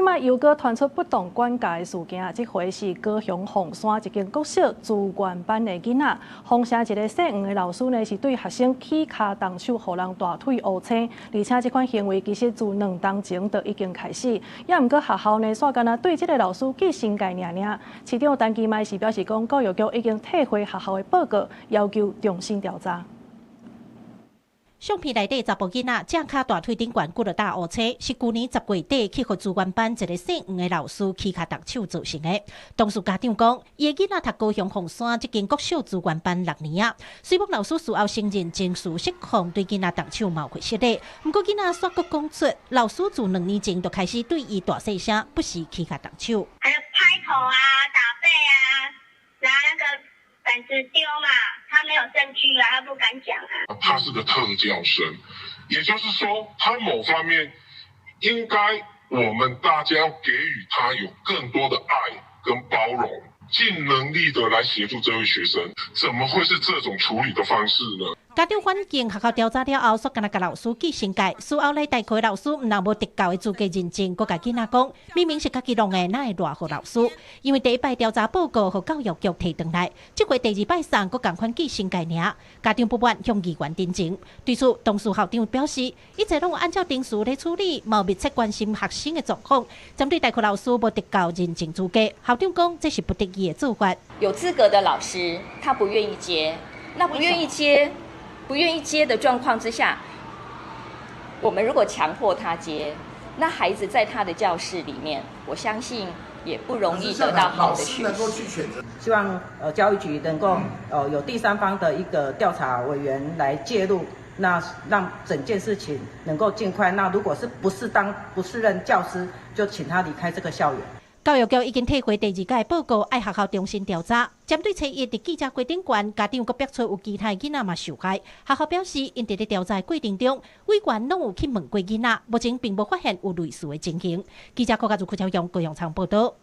這擺又閣傳出不當管教的事件，這回是高雄鳳山一間國小資源班的囡仔，鳳山一个姓黃的老師呢，是對學生起跤動手，予人大腿烏青，而且這款行為其實自2冬前就已經開始，也毋過學校呢，煞干焦對這个老師記訓誡爾爾。市長陳其邁是表示講，教育局已經退回學校的報告，要求重新調查。相片內底查埔囡仔正跤大腿頂懸幾落搭烏青，是舊年10月底去予資源班一个姓黃的老師起跤動手造成的。當事家長講，伊的囡仔讀高雄鳳山這間國小資源班6年啊，雖罔老師事後承認情緒失控，對囡仔動手嘛有過失禮，毋過囡仔煞閣講出，老師自2年前就開始對伊大細聲，不時起跤動手。還有拍頭啊、打背啊，拿那個板子丟嘛，他沒有證據啊，他不敢講啊。他是個特教生，也就是說，他某方面應該我們大家要給予他有更多的愛跟包容，盡能力的來協助這位學生。怎麼會是這種處理的方式呢？家長反映學校調查了後，煞干焦共老師記訓誡，事後來代課的老師毋但無特教的資格認證，閣共囡仔講，明明是家己弄的，哪會賴予老師？因為第一擺調查報告予教育局提轉來，這回第二擺送閣仝款記訓誡爾，家長不滿向議員陳情。對此，當事校長表示，一切攏有按照程序來處理，嘛密切關心學生的狀況。針對代課老師無特教認證資格，校長講這是不得已的做法。有資格的老師，他不願意接，那不願意接。不願意接的狀況之下，我們如果強迫他接，那孩子在他的教室裡面，我相信也不容易得到好的學習。希望教育局能夠有第三方的一個調查委員來介入，那讓整件事情能夠盡快。那如果是不適當不適任教師，就請他離開這個校園。教育局已經退回第二屆報告，愛學校重新調查。針對初一佇記者會頂懸，家長閣逼出有其他囡仔嘛受害。學校表示，𪜶佇咧調查的過程中，委員攏有去問過囡仔，目前並無發現有類似的情形。記者郭家如、柯超勇高雄場報道。